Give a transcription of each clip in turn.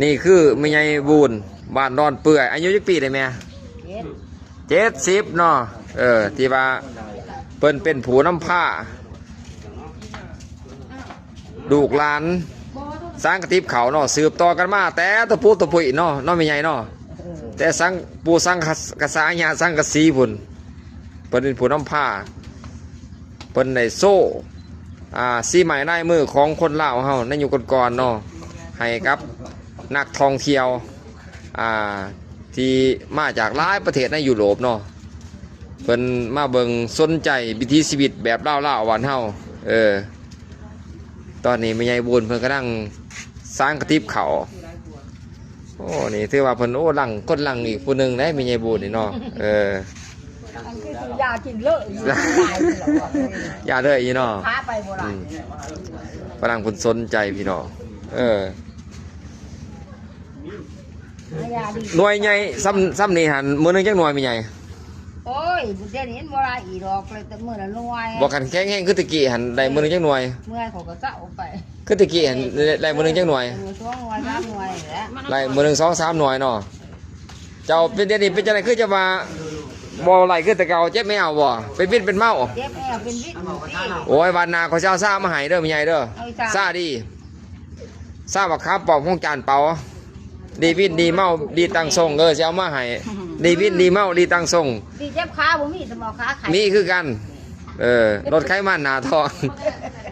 ນີ້ຄືແມ່ໃຫຍ່ບູນ ບ້ານດອນເປື່ອຍ ອາຍຸຈັກປີແລ້ວແມ່? ເຈັດ ເຈັດສິບເນາະ. ເອີ ທີ່ວ່າເພິ່ນເປັນຜູ້ນຳພາລູກຫຼານສັງກະຕິບເຂົ້າເນາະ ສືບຕໍ່ກັນມາແຕ່ຕະປູຕະປຸຍເນາະ ເນາະແມ່ໃຫຍ່ເນາະ. ແຕ່ສັງ ປູ່ສັງກະ ກະສາ ຍາສັງກະສີພຸ້ນ ເພິ່ນເປັນຜູ້ນຳພາ ເພິ່ນໄດ້ໂຊ ອ່າ ສີໄມ້ລາຍມືຂອງຄົນລາວເຮົາໃນຍຸກກ່ອນໆເນາະ ໃຫ້ກັບນັກທ່ອງທ່ຽວ ອ່າ ທີ່ມາຈາກຫຼາຍປະເທດໃນຢູໂຣບເນາະ ເພິ່ນມາເບິ່ງສົນໃຈວິຖີຊີວິດແບບລາວໆ ບ້ານເຮົາ. ເອີ ຕອນນີ້ແມ່ໃຫຍ່ບຸນເພິ່ນກຳລັງສັງກະຕິບເຂົ້າ. ໂອ້ ນີ້ຖືວ່າເພິ່ນ ໂອ້ ຫຼັງ ຄົນຫຼັງອີກຜູ້ໜຶ່ງໄດ໋ ແມ່ໃຫຍ່ບຸນນີ້ເນາະ. ເອີ ອັນຄືຢາກິນເລີຍ ຢາເລີຍຢູ່ເນາະ ພາໄປບໍ່ໄດ້. ອືມ ຝຣັ່ງເພິ່ນສົນໃຈພີ່ນ້ອງ. ເອີ ໜ່ວຍໃຫຍ່ສ່ຳ ສ່ຳນີ້ຫັ້ນ ມື້ໜຶ່ງຈັກໜ່ວຍແມ່ໃຫຍ່? ໂອ້ຍ ດຽວນີ້ມັນບໍ່ຫຼາຍອີກດອກ ເລີຍແຕ່ມື້ລະໜ່ວຍ. ບໍ່ ຄັນແຂງແຮງຄືແຕ່ກີ້ຫັ້ນ ໄດ້ມື້ໜຶ່ງຈັກໜ່ວຍ? ເມື່ອຍເຂົາກໍເຊົາໄປ ຄືແຕ່ກີ້ຫັ້ນ ໄດ້ມື້ໜຶ່ງຈັກໜ່ວຍ? ໜ່ວຍສອງໜ່ວຍສາມໜ່ວຍແຫຼະ ໄດ້ມື້ໜຶ່ງສອງສາມໜ່ວຍເນາະ. ເຈົ້າເປັນ ດຽວນີ້ເປັນຈັ່ງໃດ ຄືຈະວ່າບໍ່ໄດ້ຄືແຕ່ເກົ່າ? ເຈັບແອວບໍ່? ເປັນວິນເປັນເມົາ? ເຈັບແອວເປັນວິນ. ໂອ້ຍ ວັນໜ້າຂ້ອຍຊິເອົາຊາມາໃຫ້ເດີແມ່ໃຫຍ່ເດີ ເອົາຊາ ຊາດີ. ຊາບັກຂາມປ້ອມຂອງຈານເປົາ ດີວິນດີເມົາດີຕັ້ງຊົງ. ເອີ ຊິເອົາມາໃຫ້ ດີວິນດີເມົາດີຕັ້ງຊົງ. ດີເຈັບຂາບໍ່ມີ ສະໝໍຂາໄຂ່ ມີຄືກັນ. ເອີ ລົດໄຂມັນໜ້າທ້ອງ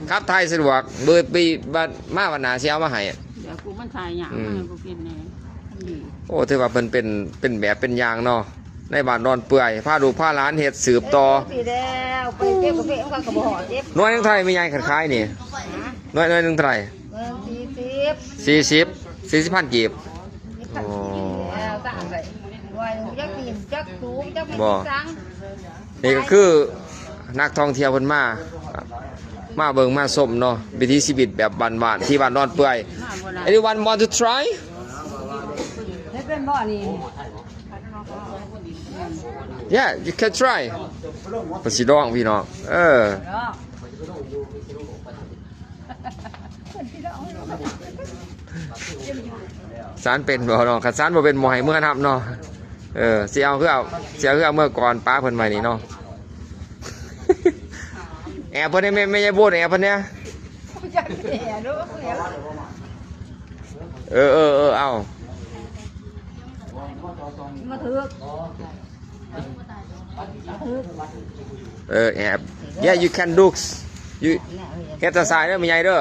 ຂັບຖ່າຍສະດວກ. ເບີປີ ບັດມາວັນໜ້າຊິເອົາມາໃຫ້. ດຽວກູມັນຖ່າຍຍາກ ອືມ ມັນບໍ່ເປັນແນ່. ໂອ້ ຖືວ່າເພິ່ນເປັນ ເປັນແບບເປັນຢ່າງເນາະ ໃນບ້ານດອນເປື່ອຍ ພາລູກພາຫຼານເຮັດສືບຕໍ່. ເອີ ປີແລ້ວ ໄປເກັບກາເຟ ມັນກໍບໍ່ຮອດເກັບ. ໜ່ວຍໜຶ່ງເທົ່າໃດແມ່ໃຫຍ່ ຄັນຂາຍນີ້? ຮະ? ໜ່ວຍ ໜ່ວຍໜຶ່ງເທົ່າໃດ? ໜ່ວຍສີ່ສິບ ສີ່ສິບ ສີ່ສິບພັນກີບ. ອໍ ແລ້ວຕ່າງໄປ ໜ່ວຍໜຶ່ງຈັກປີ ຈັກສູງ ຈັກເປັນ ບໍ່ ສັງ. ນີ້ກໍຄືນັກທ່ອງທ່ຽວເພິ່ນມາ ມາເບິ່ງມາຊົມເນາະ ວິຖີຊີວິດແບບບ້ານໆ ທີ່ບ້ານດອນເປື່ອຍ. Anyone want to try? ເຮັດເປັນບໍ່ນີ້? Yeah, you can try. ເພິ່ນຊິລອງພີ່ນ້ອງ. ເອີ ສານເປັນບໍ່ເນາະ? ຄັນສານບໍ່ເປັນ ບໍ່ໃຫ້ເມືອນຳເນາະ. ເອີ ຊິເອົາເຮືອ ຊິເອົາເຮືອເມືອກ່ອນ ປາເພິ່ນໄວ້ນີ້ເນາະ. ແອບເພິ່ນແດ່ແມ່ ແມ່ໃຫຍ່ໂບດ ແອບເພິ່ນແດ່. ເອີ ເອີ ເອີ ເອົາ ມາຖືກ. ເອີ ແອບ Yeah, you can do. You ເຮັດຕາຊາຍເດີແມ່ໃຫຍ່ເດີ.